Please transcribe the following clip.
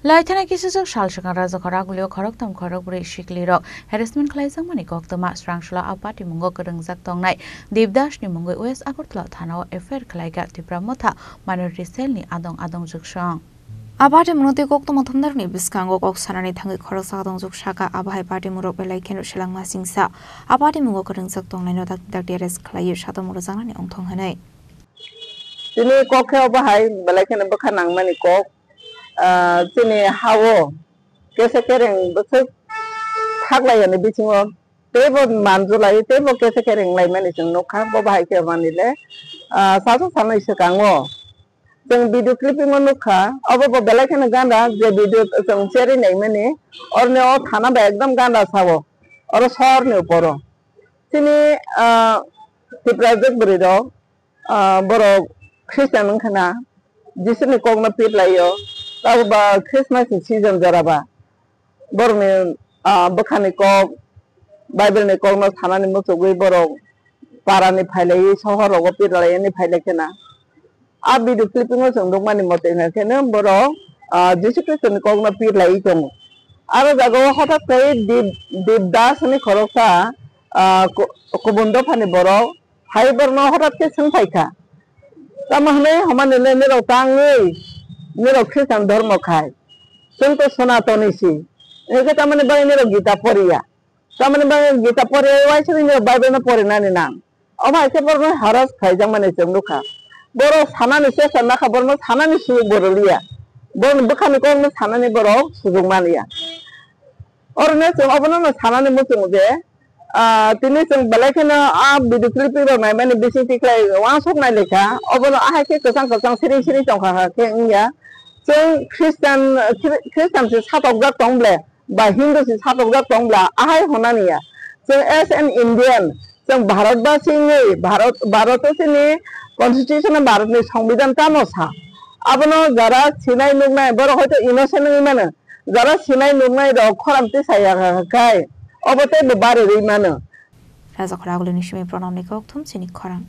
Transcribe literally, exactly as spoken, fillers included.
Laithana kisijak sal swkang Rajakhor Agulio khoroktham khorokbrwi siklirok harassment khlaijakmani koktwma srangsulo a patimungo kwrwngjak tongnai Devdas ni mungwi West Agartala thanao F I R khlaikha Tipra Motha Minority Cell ni adong adong jugsong. A patimungno tei koktwma thumnarokni bwskango kok sanani thangwi khoroksa adong jug sakha, abo hai patimung rok belai kheno selengma singsa. A patimungo kwrwngjak tongnaino dakti dakti arrest khlaiwi satok moro jangnani ongthong hwnwi. Tini kok khe obo hai belai kheno bwkha nangmani kok. Ah, chini ha-o kesa kereng bwswk thaklai yani bisingo teibo manjulai teibo kesa kereng laimani chwng nukha. Bo bahai khe manile, ah, sasu sanai swkango chwng video clipping o nukha, obo bo belai kheno gana je video chwng cherwi naimani, oroni o thana bai ekdom gana sao, oro sorni uporo. Chini, ah, Tiprajwk bwrwi rok, ah, borok Christian wngkha na, Jisuni kokno pit laio, tabo ba Christmas ni season jora ba. Borokni, ah, bwkhani kok, Bible ni kokno sanani muchugwi borok parani phailaiwi sohor rogo pit laiani phailai khena. A video clipping o chwng nukmani mote hwnkhe no borok, ah, Jisu Khristo ni kokno pit laiwi tongo. Aro jaga o hothat khe Dev, Devdas hwnwi khoroksa, ah, ku-, kubun dophani borok hai borokno hothat khe swng phaikha, "Tamo hwnwi hwnmani le nirok tangwi nirok Khristan dhormo khai? Chwng to Sonatoni si. Hwnkhe tamoni bagwi nirok Gita poriya? Tamoni bagwi Gita poriya waisa nirok Bible no porinani nang?" Omo hai khe borokno haras khaijakmani chwng nukha. Borok sanani chesta nakha, borokno sanani sujuk bo rwliya. Borokni bwkhani kokno sanani borok sujuk manliya. Orono chwng obono no sanani muchungo je, ah, tini chwng belai kheno a video clip rok naimani bising tikhlai uansuk nai lekha, obono ahai khe kwchang kwchang siring siring tongkha kha khe wngya. Chwng Christian, Khri-, Christian se satokjak tong ble, ba Hindu se satokjak tong bla, ahai hwnani ya. Chwng as an Indian, chwng Bharatbasi wngwi, Bharat, Bharat o chini constitution o Bharat ni Songbidan tamo sa. Abono jara sinai nuknai, borok hoito innocent wngwi mano. Jara sinai nuknai rok khorang tisaya khai, obo teibo bari rwi mano. Rajakhor Agulini simi Pranamni kokthum chini khorang.